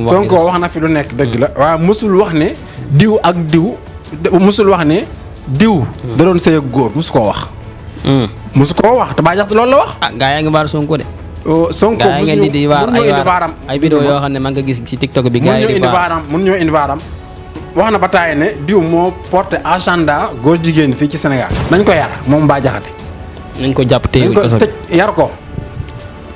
Sonko wax na fi lu nekk dëgg la waaye musul wax ne diw ak diw musul wax ne diw da doon sëy ak góor musu koo wax musu koo wax te Bah Diakhaté loolu la wax gaa yaa ngi baar Sonko de Sonko gaa ngeen di waar ay vidéo yoo xam ne man nga gis ci TikTok bi gaa yi di mun ñoo indi vaaram wax na ba tàyyi ne diw moo porté agenda góor jigéen fii ci Sénégal nañ ko yar moom Bah Diakhaté nañ ko jàpp téye nañ ko tëj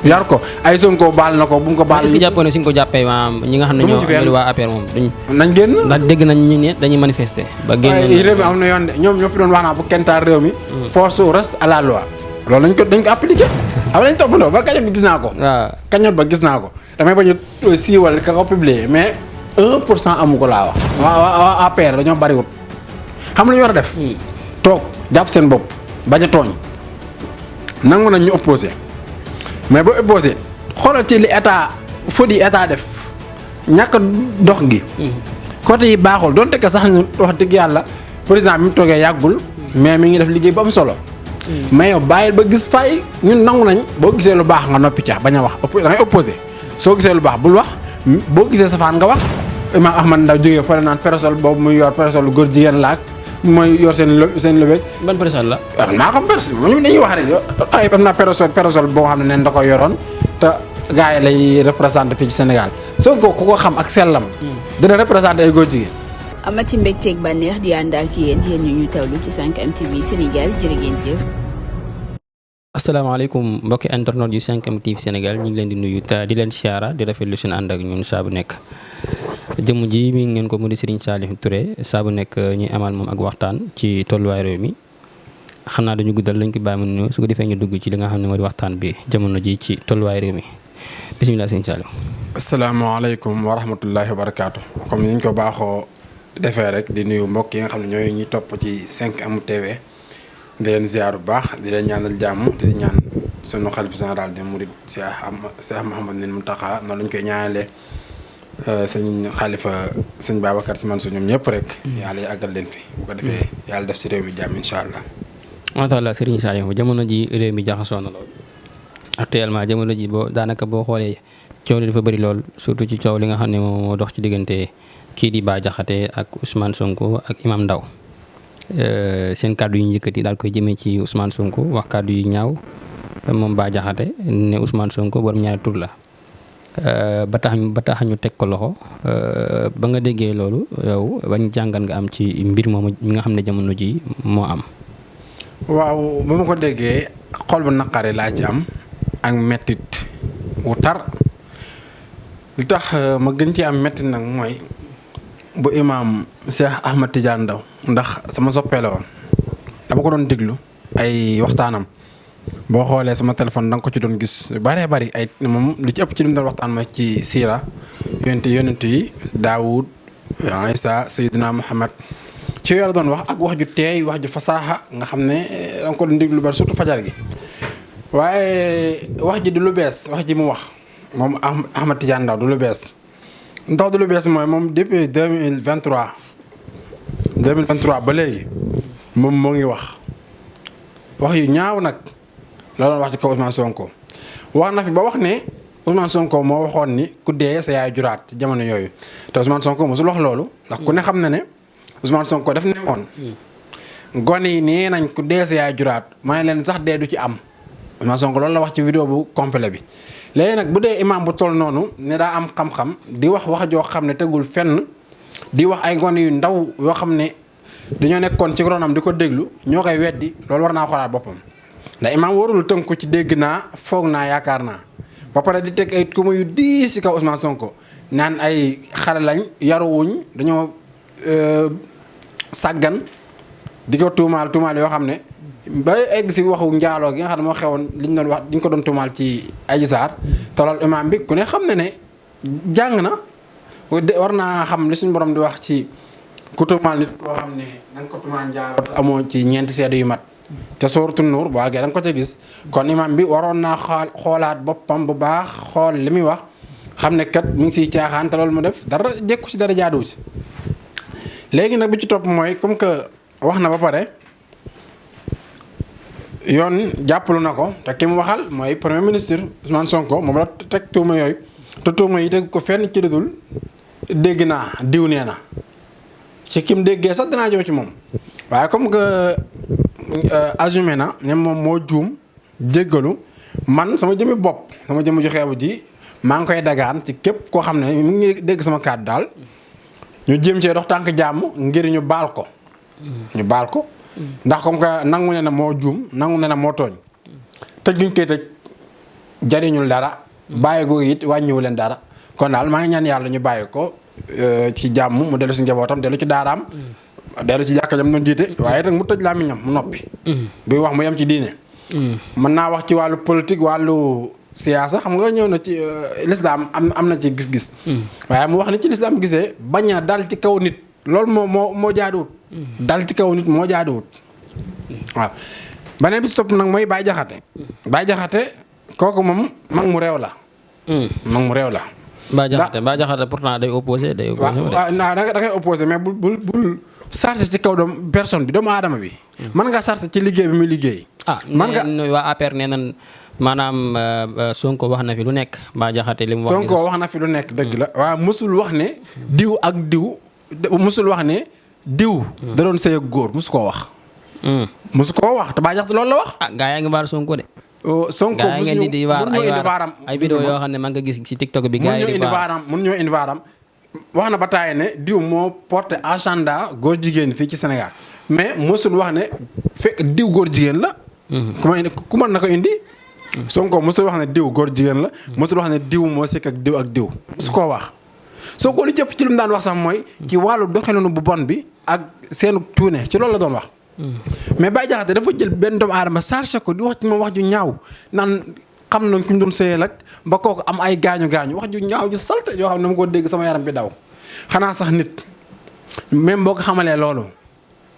yar ko ay Sonko baal na ko bu mu ko baal. est-ce que jàppoon ne suñ ko jàppee maanaam ñi nga xam ne ñoo ñoo waa APR moom duñ nañ génn ndax dégg nañ ñi ne dañuy manifester ba génn réew mi am na yoon de ñoom ñoo fi doon wax naa bu kenn taal réew mi force reste à la loi loolu dañ ko appliqué xam nañ toppandoo ba kañot bi gis naa ko waaw kañot ba gis naa ko damay bañ a siiwal ka ko publier mais 1% amu ko laa wax waa APR dañoo bariwut xam lu ñu war a def toog jàpp seen bopp bañ a tooñ nangu nañ ñu opposé mais boo opposé xoolal ci li état faute yi état def ñàkk dox gi côté yi baaxul donte que sax ñu wax dëgg yàlla président bi mu toogee yàggul mais mi ngi def liggéey bu am solo mais yow bàyyil ba gis fay ñun nangu nañ boo gisee lu baax nga noppi ca bañ a wax da ngay opposé soo gisee lu baax bul wax boo gisee safaan nga wax Imam Ahmad Ndaw jógee fële naan parasol boobu muy yor parasol lu góor jigéen laak mooy yor seen lëbëj ban parasol la waaw naa xam parasol ñu dañuy wax rek ay am naa parasol boo xam ne neen da ko yoroon te gars yi lay représenté fii ci Sénégal soo ko ku ko xam ak sellam dina représenté ay góor jigéen amati mbégteeg bànneex di ànd ak yéen ñu tawlu ci 5M TV Sénégal jërë ngeen jëf. asalaamaaleykum mbokki internet yu 5M TV Sénégal ñu ngi leen di nuyu te di leen siyaara di rafetlu seen ànd ak ñun saa bu nekk jëmm ji mi ngeen ko mu di Serigne Saliou Touré saa bu nekk ñuy amal moom ak waxtaan ci tolluwaay réew mi xam naa dañu guddal lañ ko bàyyi mu nuyu su ko defee ñu dugg ci li nga xam ne moo di waxtaan bi jamono ji ci tolluwaay réew mi bisimilah Serigne Saliou. asalaamaaleykum wa rahmatullahi wa barakaatu comme ni ñu ko baaxoo defee rek di nuyu mbokk yi nga xam ne ñooy ñuy topp ci 5M TV di leen ziar bu baax di leen ñaanal jàmm di ñaan sunu xalifa général de Mouride Cheikh Mouhamadou Mountakha noonu lañ koy ñaanalee sëñ xalifa sëñ Babacar Sy Mansour ñoom ñëpp rek yàlla yàggal leen fi bu ko defee yàlla def ci réew mi jàmm incha allah. macha allah Serigne Saliou jamono ji réew mi jaxasoo na lool actuellement jamono ji daanaka boo xoolee coow li dafa bëri lool surtout ci coow li nga xam ne moo dox ci diggante kii di Bah Diakhaté ak Ousmane Sonko ak Imam Ndaw seen kàddu yu njëkkati daal koy jëmee ci Ousmane Sonko wax kàddu yu ñaaw moom Bah Diakhaté ne Ousmane Sonko borom ñaari tur la ba tax ñu teg ko loxo ba nga déggee loolu yow bañ jàngal nga am ci mbir moomu mi nga xam ne jamono ji moo am. waaw ba ma ko déggee xol bu naqare laa ci am ak mettit wu tar li tax ma gën ci am mettit nag mooy bu imaam Cheikh Ahmad Tidiane Ndaw ndax sama soppee la woon dama ko doon déglu ay waxtaanam boo xoolee sama téléphone da nga ko ci doon gis bëree bëri ay moom lu ci ëpp ci li mu doon waxtaan mooy ci siira yonent yi Daawud Isa Seydina Muhammad ci yàlla doon wax ak wax ju teey wax ju fasaaxa nga xam ne da nga ko doon déglu bari surtout fajar gi waaye wax ji du lu bees wax ji mu wax moom Ahmad Tidiane Ndaw du lu bees ndax du lu bees mooy moom depuis 2023 ba léegi moom moo ngi wax yu ñaaw nag la doon wax ci kaw Ousmane Sonko wax na fi ba wax ne Ousmane Sonko moo waxoon ni ku dee sa yaay juraat ci jamono yooyu te Ousmane Sonko mosul wax loolu ndax ku ne xam na ne Ousmane Sonko daf ne woon gone yi nee nañ ku dee sa yaay juraat ma ne leen sax dee du ci am Ousmane Sonko loolu la wax ci vidéo bu complet bi léegi nag bu dee imaam bu toll noonu ne daa am xam-xam di wax joo xam ne tegul fenn di wax ay gone yu ndaw yoo xam ne dañoo nekkoon ci ronam di ko déglu ñoo koy weddi loolu war naa xoolaat boppam ndax imaam warul tënku ci dégg naa foog naa yaakaar naa ba pare di teg ay tuuma yu diis ci kaw Ousmane Sonko naan ay xale lañ yaruwuñ dañoo sàggan di ko tuumaal yoo xam ne ba egg si waxu njaaloo gi nga xam ne moo xewoon liñ doon wax diñ ko doon tuumaal ci Adji Sarr te loolu imaam bi ku ne xam ne jàng na war naa xam li suñu borom di wax ci ku tuumaal nit koo xam ne da nga ko tuumaal njaaloo te amoo ci ñeenti seede yu mat te sooratu Nuur boo àggee da nga ko ca gis kon imaam bi waroon naa xoolaat boppam bu baax xool li muy wax xam ne kat mi ngi siy caaxaan te loolu mu def dara jekku si dara jaaduwu si léegi nag bi ci topp mooy comme que wax na ba pare yoon jàppalu na ko te ki mu waxal mooy premier ministre Ousmane Sonko moom la teg tuuma yooyu te tuuma yi teg ko fenn ci dudul dégg naa diw nee na ci kim déggee sax danaa jëw ci moom waaye comme que assumé na ne moom moo juum jéggalu man sama jëmmi bopp sama jëmmi ju xeebu ji maa ngi koy dagaan ci képp koo xam ne mu ngi dégg sama kàddu daal ñu jéem cee dox tànk jàmm ngir ñu baal ko ndax comme que nangu ne na moo juum nangu ne na moo tooñ tëj guñ koy tëj jariñul dara bàyyi googu it wàññiwu leen dara kon daal maa ngi ñaan yàlla ñu bàyyi ko ci jàmm mu dellu si njabootam dellu ci daaraam dellu ci jàkka jam noonu jiite waaye nag mu tëj làmmiñam mu noppi buy wax mu yem ci diine mën naa wax ci wàllu politique wàllu siyaasa xam nga ñëw na ci lislaam am na ci gis-gis waaye mu wax ni ci lislaam gisee bañ a dal ci kaw nit loolu moo jaaduwut dal ci kaw nit moo jaaduwut waaw beneen bi si topp nag mooy Baye Jaxate kooku moom mag mu réew la Baye Jaxate pourtant day opposé waaw da ngay opposé mais bul chargé ci kaw personne bi doomu aadama bi mën nga chargé ci liggéey bi muy liggéey man nga waa APR nee nan maanaam Sonko wax na fi lu nekk Baye Jaxate li mu wax Sonko wax na fi lu nekk dëgg la waaw mësul wax ne diw ak diw mësul wax ne diw da doon sëy ak góor mësu koo wax mësu koo wax te Baye Jaxate loolu la wax gaa yaa ngi baal Sonko de Sonko gaa ngeen di waar ay vidéo yoo xam ne man nga gis ci TikTok bi gaa yi di waar mun ñoo indi waaram wax na ba tàyyi ne diw moo porté agenda góor jigéen fii ci Sénégal mais mësul wax ne fekk diw góor jigéen la ku mën na ko indi Sonko mësul wax ne diw góor jigéen la mësul wax ne diw moo sekk ak diw su koo wax Sonko li jëpp ci lu mu daan wax sax mooy ci wàllu doxalinu bu bon bi ak seenu cuune ci loolu la doon wax mais Baye Jaxate dafa jël benn doomu aadama chargé ko di wax ci moom wax ju ñaaw naan xam nañ ku ñu doon sëyal ak ba kooku am ay gaañu wax ju ñaaw ju salte yoo xam ne ma ko dégg sama yaram bi daw xanaa sax nit même boo ko xamalee loolu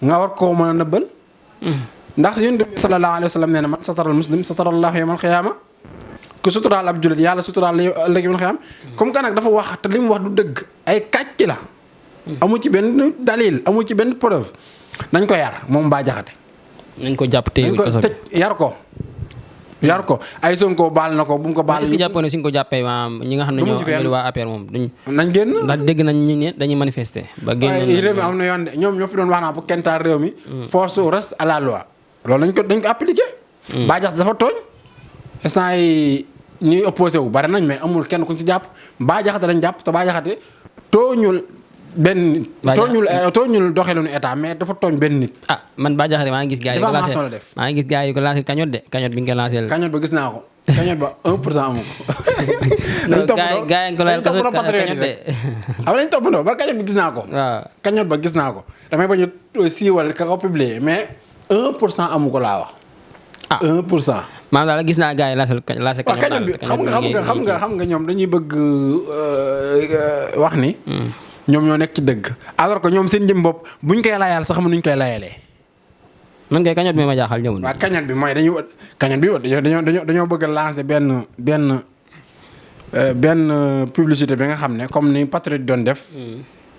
nga war koo mën a nëbbal ndax yonent bi sallallahu alayhi wa sallam nee na man sataral muslim satarallahu yawmal xiyaama ku suturaal ab jullit yàlla suturaal ëllëg yawmal xiyaama comme que nag dafa wax te li mu wax du dëgg ay kàcc la amu ci benn dalil amu ci benn preuve nañ ko yar moom Baye Jaxate nañ ko jàpp tey tëj yar ko ay Sonko baal na ko bu mu ko baal. est-ce que jàppoon ne suñ ko jàppee maanaam ñi nga xam ne ñoo amee waa APR moom duñ. nañ génn ndax dégg nañ ñi ne dañuy manifester. ba génn réew mi am na yoon de ñoom ñoo fi doon wax naa bu kenn taal réew mi. force reste à la loi. loolu dañ ko appliqué. Baye Jaxate dafa tooñ. instant yi ñuy opposé wu bari nañ mais amul kenn ku ñu si jàpp Baye Jaxate lañ jàpp te Baye Jaxate tooñul benn tooñul doxalinu état mais dafa tooñ benn nit. man Baye Jaxate maa ngi gis gars yi. diffamation la def maa ngi gis gars yi ko lancé cagnotte de cagnotte bi nga lancé. cagnotte ba gis naa ko cagnotte ba 1% amu ko. dañ toppandoo gars yi nga ko layal kaso cagnotte de. xam nañ toppandoo ba cagnotte bi gis naa ko. waaw cagnotte ba gis naa ko damay bañ a siiwal ka ko publier mais 1% amu ko laa wax. 1%. maanaam daal gis naa gars yi lancé cagnotte bi xam nga ñoom dañuy bëgg wax ni. ñoom ñoo nekk ci dëgg alors que ñoom seen jëm bopp buñ koy layal sax mënuñ koy layalee. man kay cagnotte bi ma jaaxal ñëwul. waaw cagnotte bi mooy dañoo bëgg a lancer benn publicité bi nga xam ne comme ni Patriote doon def.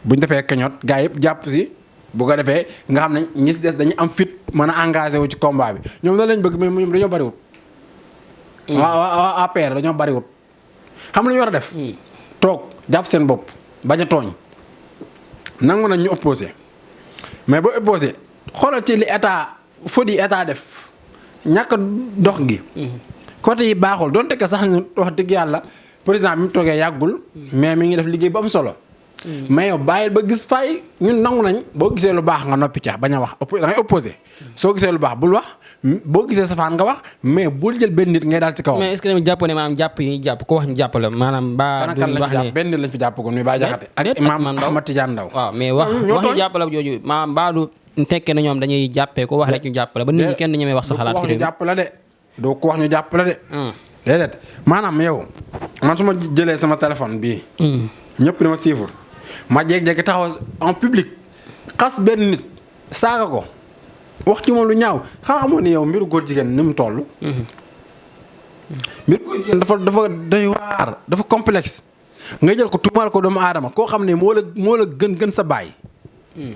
buñ defee cagnotte gars yëpp jàpp si bu ko defee nga xam ne ñi si des dañu am fit mën a engagé wu ci combat bi ñoom loolu lañ bëgg mais ñoom dañoo bariwut. waa APR dañoo bariwut. xam lu ñu war a def. toog jàpp seen bopp bañ a tooñ. nangu nañ ñu opposé mais boo opposé xoolal ci li état faute yi état def ñàkk dox gi. côté yi baaxul donte que sax ñu wax dëgg yàlla président bi mu toogee yàggul. mais mi ngi def liggéey bu am solo. mais yow bàyyil ba gis fay ñun nangu nañ boo gisee lu baax nga noppi ca bañ a wax da ngay opposé soo gisee lu baax bul wax boo gisee safaan nga wax mais bul jël benn nit ngay daal ci kawam. mais est-ce que tamit jàpp ne maanaam jàpp yi ñuy jàpp ko wax ñu jàpp la maanaam. ba du wax ne benn nit lañ fi jàpp ko muy Baye Jaxate ak Imam Ahmad Tidiane Ndaw. waaw mais wax ñu jàpp la jooju maanaam ba du tekkee na ñoom dañuy jàppee ko wax rek ñu jàpp la ba nit ñi kenn ñemee wax sa xalaat. si réew mi jàpp la de doo ko wax ñu jàpp la de. déedéet maanaam yow man su ma jëlee sama téléphone bii. ñëpp dama siifur ma jékki-jékki taxaw en public xas benn nit saaga ko wax ci moom lu ñaaw xamoon ni yow mbiru góor jigéen ni mu toll. mbiru góor jigéen dafa doy waar dafa complexe nga jël ko tuumaal ko doomu aadama koo xam ne moo la gën sa baay.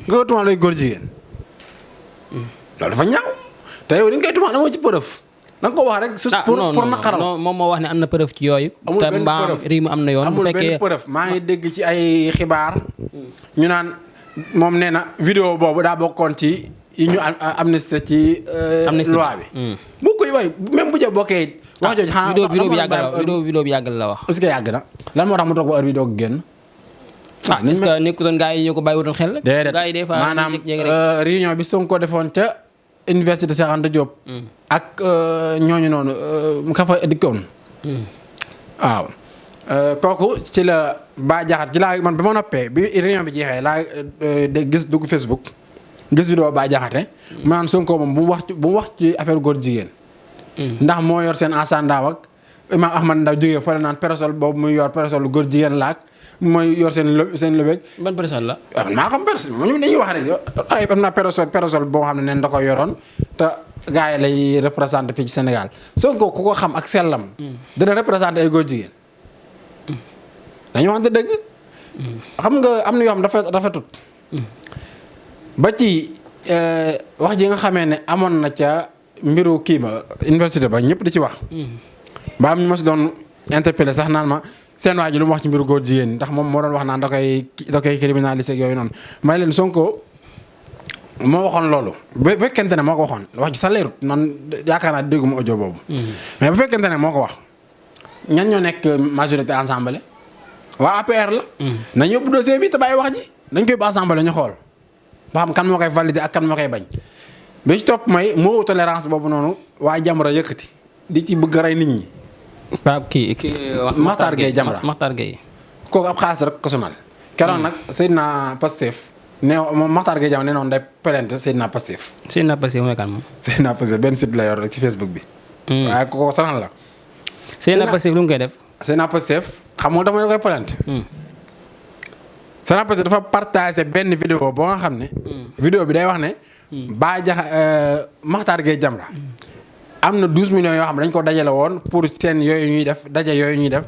nga ko tuumaal lay góor jigéen. loolu dafa ñaaw te yow li nga koy tuumaal amoo ci preuve da nga ko wax rek. pour naqaral non moom moo wax ne am na preuve ci yooyu. amul benn preuve te réew mi am na yoon. bu fekkee amul benn preuve maa ngi dégg ci ay xibaar. ñu naan moom nee na vidéo boobu daa bokkoon ci yi ñu amnistie ci. loi bi. bu koy way même bu ja bokkee. wax jooju xanaa vidéo bi yàgg la wax. est-ce que yàgg na lan moo tax mu toog ba heure bi doog génn. est-ce que nekkutoon gars yi ñoo ko bàyyiwutoon xel rek. gars yi des fois maanaam réunion bi Sonko defoon ca université Cheikh Anta Diop. ak ñooñu noonu mu ka fa dikkoon. waaw kooku ci la Bah Diakhaté ci laa man ba ma noppee bi réunion bi jeexee laa gis dugg Facebook gis vidéo Bah Diakhaté. mu naan Sonko moom bu mu wax ci affaire góor jigéen. ndax moo yor seen asandaaw ak Imam Ahmad Ndaw jógee fa la naan parasol boobu muy yor parasol góor jigéen laak mooy yor seen lëbeeg. ban parasol la. waaw maa xam parasol moom dañuy wax rek ay am naa parasol boo xam ne nen da ko yoroon te gars yi lay représenté fii ci Sénégal Sonko ku ko xam ak sellam. dina représenté ay góor jigéen. dañu waxante dëgg. xam nga am na yoo xam dafa tut. ba ci wax ji nga xamee ne amoon na ca mbiru kii ba université ba ñëpp di ci wax. ba am ñu ma si doon interpellé sax naan ma seen waa ji lu mu wax ci mbiru góor jigéen ndax moom moo doon wax naan da koy criminalisé ak yooyu noonu may leen Sonko moo waxoon loolu bu fekkente ne moo ko waxoon wax ji sa leerut man yaakaar naa dégguma audio boobu. mais bu fekkente ne moo ko wax ñan ñoo nekk majorité assemblée waa APR la. nañ yóbbu dossier bi te bàyyi wax ji dañ koy yóbbu assemblée ñu xool ba xam kan moo koy validé ak kan moo koy bañ. bi ci topp may moo tolérance boobu noonu waa Jamra yëkkati di ci bëgg a rey nit ñi. Pape kii Makhtar Gueye Jamra Makhtar Gueye. kooku ab xaalis rek ko sonal. keroon nag Seydina Pastef nee moom Makhtar Gueye Jamra nee noonu day plainte Seydina Pastef. Seydina Pastef mooy kan moom. Seydina Pastef benn site la yor rek ci Facebook bi. waaye kooku sonal la. Seydina Pastef lu mu koy def. Seydina Pastef xam nga dama koy plainte. Seydina Pastef dafa partagé benn vidéo boo nga xam ne. vidéo bi day wax ne. Bah Diakhaté Makhtar Gueye Jamra am na 12 millions yoo xam ne dañ ko dajale woon pour seen yooyu ñuy def daje yooyu ñuy def.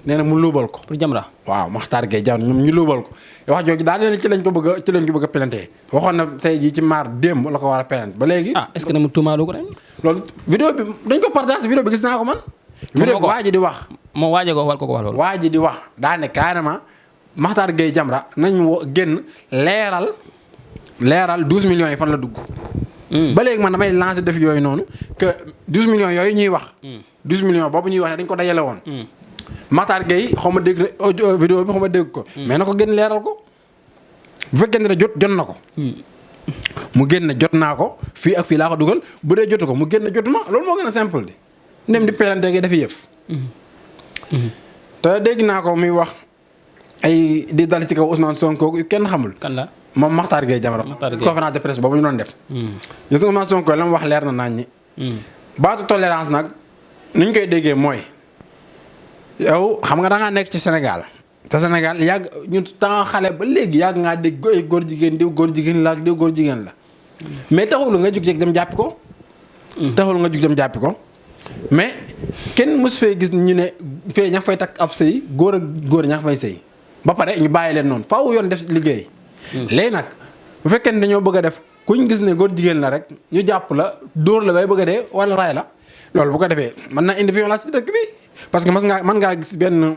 nee na mu luubal ko. pour Jamra. waaw Makhtar Gueye Jamra ñoom ñu luubal ko wax jooju daal nee na ci lañ ko bëgg a pelante waxoon na tey jii ci maar démb la ko war a pelante ba léegi. est-ce que mu tuumaalu ko ren. loolu vidéo bi dañ ko partagé vidéo bi gis naa ko man. vidéo bi waa ji di wax. moom waajee ko wal ko wax loolu. waa ji di wax daa ne carrément Makhtar Gueye Jamra nañ génn leeral 12 millions yi fan la dugg. ba léegi man damay lancer def yooyu noonu que 12 millions yooyu ñuy wax. 12 millions boobu ñuy wax ne dañ ko dajale woon. Makhtar Gueye xaw ma dégg vidéo bi xaw ma dégg ko. mais na ko génn leeral ko bu fekkente ne jot na ko. mu génn jot naa ko fii ak fii laa ko dugal bu dee jotu ko mu génn jotuma loolu moo gën a simple di ndem di pelante gi dafi yëf. te dégg naa ko muy wax ay di dal ci kaw Ousmane Sonko kenn xamul. kan la. moom Makhtar Gueye Jamra conférence de presse boobu ñu doon def. gis nga Ousmane Sonko la mu wax leer na naan ñi. baatu tolérance nag ni ñu koy déggee mooy yow xam nga da ngaa nekk ci Sénégal te Sénégal yàgg ñun temps xale ba léegi yàgg ngaa dégg góor jigéen diw góor jigéen la ak diw góor jigéen la mais taxul nga jug dem jàppi ko. taxul nga jug dem jàppi ko mais kenn mës fee gis ñu ne fee ña fay takk ab sëy góor ak góor ña fay sëy ba pare ñu bàyyi leen noonu faaw yoon def liggéey. léegi nag bu fekkee ne dañoo bëgg a def kuñ gis ne góor jigéen la rek ñu jàpp la dóor la bay bëgg a dee wala raay la loolu bu ko defee mën naa indi violence ci dëkk bi parce que mën ngaa gis benn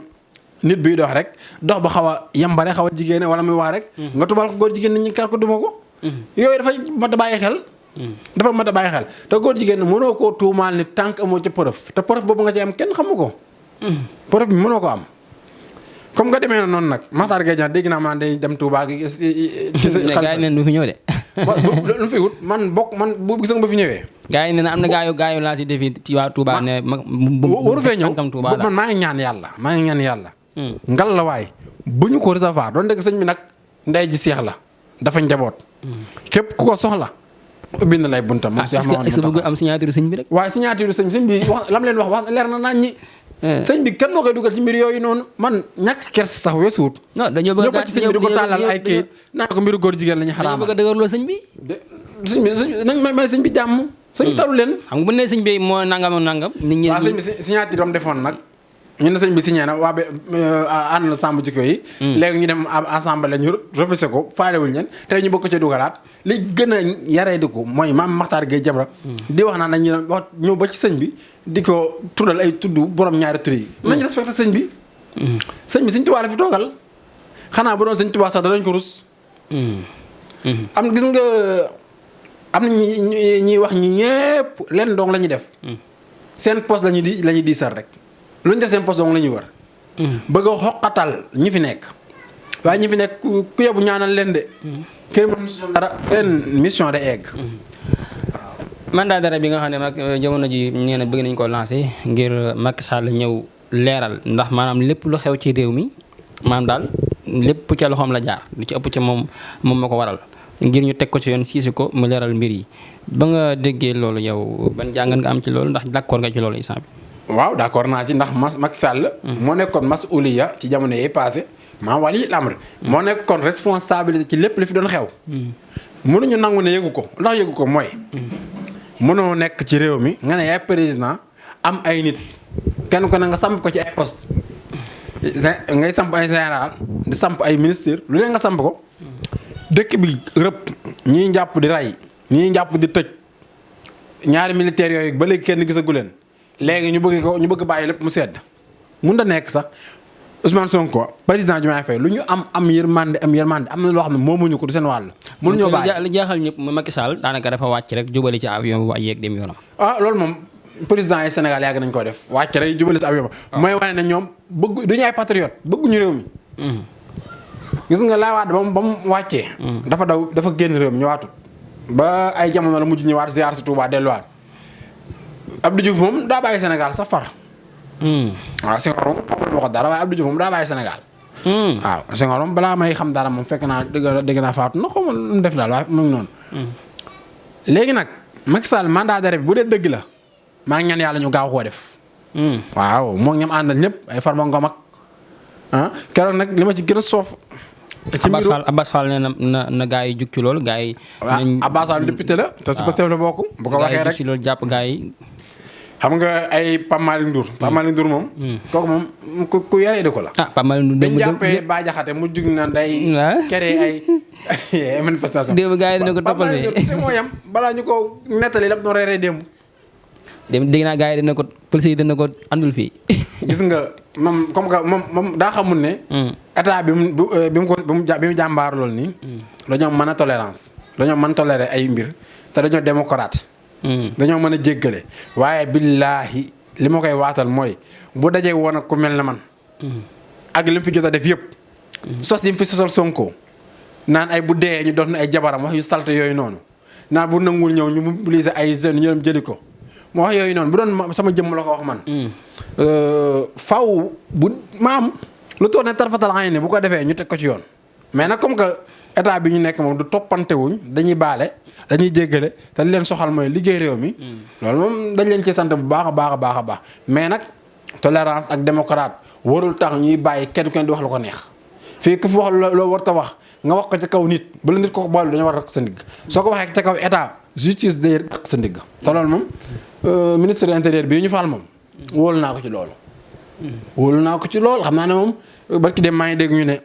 nit biy dox rek dox ba xaw a yambare xaw a jigéene wala muy wax rek. nga tubal ko góor jigéen nit ñi kar ko duma ko. yooyu dafay mat a bàyyi xel. dafa mat a bàyyi xel te góor jigéen mënoo koo tuumaal ni tànk amoo ci preuve te preuve boobu nga ci am kenn xamu ko. preuve bi mënoo ko am. comme nga demee noonu nag Makhtar Gueye Jamra dégg naa man dañuy dem Touba gi ci sa gaa yi neen du fi ñëw de. lu fi wut man bu gis nga ba fi ñëwee. gaa yi ne am na gaa yu laa si defi ci waa Touba ne. waru fee ñëw man maa ngi ñaan yàlla. ngal la waay bu ñu ko recevoir doon dëgg sëñ bi nag ndey ji seex la dafa njaboot. képp ku ko soxla. ubbi na lay buntam. moom Cheikh Mamadou est-ce que bëgg am signature sëñ bi rek. waaye signature sëñ bi wax lam leen wax leer na naan ñi. sëñ bi kan moo koy dugal ci mbir yooyu noonu man ñàkk kersa sax weesuwut. non dañoo bëgg a ci sëñ bi di ko tàllal ay kayit naan ko mbiru góor jigéen la ñu xaraamal. dañoo bëgg a dëgërloo sëñ bi. sëñ bi nañ may sëñ bi jàmm. sëñ talu leen. xam nga bu ne sëñ bi moo nangam ak nangam. nit ñi waaw sëñ bi signature am defoon nag ñu ne sëñ bi signé na waa ba ànd na sàmm jikko yi. léegi ñu dem assemblée ñu refusé ko faalewuñu leen tey ñu bëgg ko ca dugalaat li gën a yaree di ko mooy maam Makhtar Gueye Jamra di wax naan dañuy wax ñëw ba ci sëñ bi di ko tuddal ay tudd borom ñaari tur yi. nañu respecté sëñ bi. sëñ bi sëñ Tuubaa la fi toogal xanaa bu doon sëñ Tuubaa sax danañ ko rus. am gis nga am na ñuy wax ñi ñëpp leen dong la ñuy def. seen poste la ñuy diisal rek. lu ñu def seen poste dong la ñuy wër. bëgg a xoqatal ñi fi nekk. waaye ñi fi nekk ku yóbbu ñaanal leen de. kenn mënu si dara seen mission de egg. mandat d'arrêt bi nga xam ne nag jamono ji nee na bëgg nañu ko lancé ngir Macky Sall ñëw leeral ndax maanaam lépp lu xew ci réew mi maanaam daal lépp ca loxoom la jaar lu ci ëpp ca moom moo ko waral ngir ñu teg ko ci yoon siisi ko mu leeral mbir yi ba nga déggee loolu yow ban jàngat nga am ci loolu ndax d'accord nga ci loolu instant bi. waaw d'accord naa ci ndax Macky Sall. moo nekkoon mas'uliya ci jamono yi passé maa wali lamr moo nekkoon responsabilité ci lépp li fi doon xew. mënuñu nangu ne yëgu ko ndax yëgu ko mooy. mënoo nekk ci réew mi nga ne yaay président am ay nit kenn ko ne nga samp ko ci ay poste ngay samp ay général di samp ay ministre lu leen nga samp ko dëkk bi rëpp ñii jàpp di rey ñii jàpp di tëj ñaari militaires yooyu ba léegi kenn gisagu leen léegi ñu bëgg bàyyi lépp mu sedd mun da nekk sax Ousmane Sonko président Diomaye Faye lu ñu am yërmande am na loo xam ne moomuñu ko du seen wàll. mënuñoo bàyyi li jaaxal ñëpp Macky Sall daanaka dafa wàcc rek jubali ci avion bu yéeg dem yoonam. loolu moom président yi Sénégal yàgg nañ ko def wàcc rek jubali ci avion mooy wane ne ñoom duñu ay patriote bëgguñu réew mi. gis nga laa waat ba mu wàccee. dafa génn réew mi ñëwaatut. ba ay jamono la mujj ñëwaat ziar si Touba delluwaat Abdou Diouf moom daa bàyyi Sénégal sax far. waaw Senghor moom xamul ma ko dara waaye Abdou Diouf moom daa bàyyi Sénégal. waaw Senghor moom balaa may xam dara moom fekk naa dégg naa faatu na xaw ma lu mu def daal waaye mu ngi noonu. léegi nag Macky Sall mandat d'arrêt bi bu dee dëgg la maa ngi ñaan yàlla ñu gaaw koo def. waaw moo ñam àndal ñëpp ay Farba Ngom ak keroog nag li ma ci gën a soof. ci mbiru Abbas Fall nee na gaa yi jug ci loolu gaa yi. waaw Abbas Fall député la te su ko seef la bokk. bu ko waxee rek ci loolu jàpp gaa yi. xam nga ay Pape Malick Ndour moom. kooku moom ku yaree di ko la. Pape Malick Ndour dañ jàppee Bah Diakhaté mu jug na day. créé ay manifestation. démb gaa yi dina ko toppal te moo yam balaa ñu ko nettali la noo reeree démb. dégg naa gaa yi dina ko police yi dina ko andul fii. gis nga moom comme que moom daa xamul ne. état bi mu jàmbaar lool nii. dañoo mën a tolérance dañoo mën toléré ay mbir te dañoo démocrate. dañoo mën a jéggale waaye billaahi li ma koy waatal mooy bu dajee woon ak ku mel ne man. ak li mu fi jot a def yëpp. sos yi mu fi sosal Sonko naan ay bu dee ñu doon ay jabaram wax yu salte yooyu noonu naan bu nanguwul ñëw ñu mobiliser ay jeunes ñu dem jëli ko mu wax yooyu noonu bu doon sama jëmm la ko wax man. faw bu maam lu toll ne tarfatal ay ne bu ko defee ñu teg ko ci yoon mais nag comme que état bi ñu nekk moom du toppante wuñ dañuy baale. dañuy jéggale te li leen soxal mooy liggéey réew mi. loolu moom dañ leen ci sant bu baax a baax mais nag tolérance ak démocrate warul tax ñuy bàyyi kenn di wax lu ko neex. fii ku fi wax loo war ta wax nga wax ko ca kaw nit bu la nit ko boole dañoo war a rakk sa ndigg soo ko waxee ca kaw état justice day rakk sa ndigg te loolu moom ministre de l'intérieur bii ñu faal moom wóolu naa ko ci loolu. wóolu naa ko ci loolu xam naa ne moom barki dem maa ngi dégg ñu ne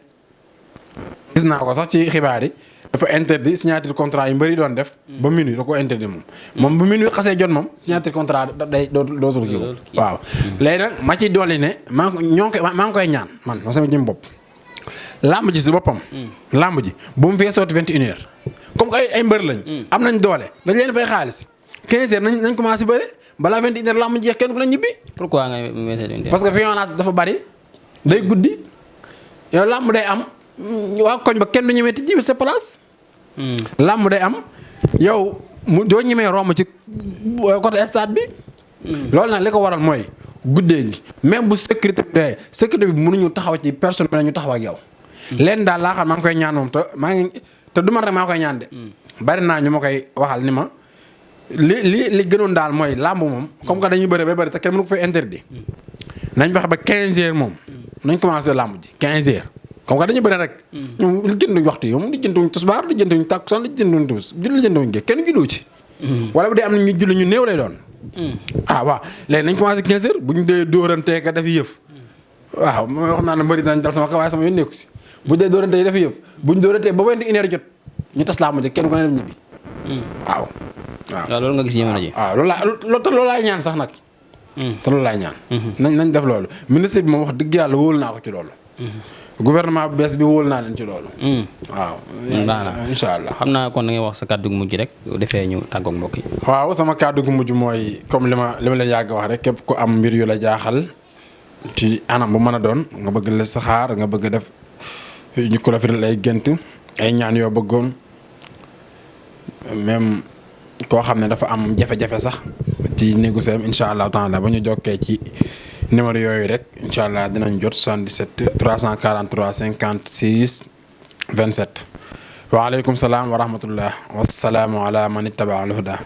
gis naa ko sax ci xibaar yi. dafa interdit signature contrat yu mbëri doon def. ba minuit da ko interdit moom bu minuit xasee jot moom signature contrat day dootul kii ko waaw. léegi nag ma ci dolli ne maa ngi koy ñaan man sama jëm bopp. làmb ji si boppam. làmb ji bu mu fee sotti 21h comme que ay mbër lañ. am nañ doole dañ leen fay xaalis 15h nañ commencé bëre balaa 21h làmb jeex kenn ku la ñibbi. pourquoi nga météo. parce que violence dafa bari day guddi yow làmb day am. waa koñ ba kenn du ñemee tijji sa place. làmb day am yow doo ñemee romb ci côté stade bi. loolu nag li ko waral mooy guddee gi même bu sécurité bi mënuñu taxaw ci personne bi ñu taxaw ak yow. leen daal laa xam maa ngi koy ñaan moom te du man rek maa koy ñaan de. bari naa ñu ma koy waxal ni ma li gënoon daal mooy làmb moom comme que dañuy bëre ba bëri te kenn mënu ko fay interdit. nañ fexe ba 15h moom nañ commencé làmb ji 15h. comme que dañu bëri rek. ñoom li jënduñ waxtu yi moom li jënduñ tisbaar li jënduñ takkusaan li jënduñ timis julli jënduñ gee kenn julliwu ci. wala bu dee am na ñu julli ñu néew lay doon. waaw léegi nañ commencé 15h bu ñu dee dóorantee ka def yëf. waaw mooy wax naa ne mbëri dinañ dal sama kaw waaye sama yoon nekku si bu dee dóorante yi dafa yëf buñ dóorantee ba 21h jot ñu tas laa mujj kenn ku ne dem ñibbi. waaw. waaw loolu nga gis jamono ji. waaw loolu laay ñaan sax nag. te loolu laay ñaan. nañ def loolu ministre bi moom wax dëgg yàlla wóolu naa ko ci loolu. gouvernement bu bees bi wóolu naa leen ci loolu. waaw. incha allah xam naa kon da ngay wax sa kàddu gu mujj rek defee ñu tàggoog mbokk yi. waaw sama kàddu gu mujj mooy comme li ma leen yàgg wax rek képp ku am mbir yu la jaaxal ci anam bu mën a doon nga bëgg la saxaar nga bëgg def ñu ko la firal ay gént ay ñaan yoo bëggoon même koo xam ne dafa am jafe-jafe sax ci négocier incha allah taala ba ñu jokkee ci numéro yooyu rek incha allah dinañ jot 77 343 56 27. waaleykum salaam wa rahmatullah wasalaamu ala man ittaba al huda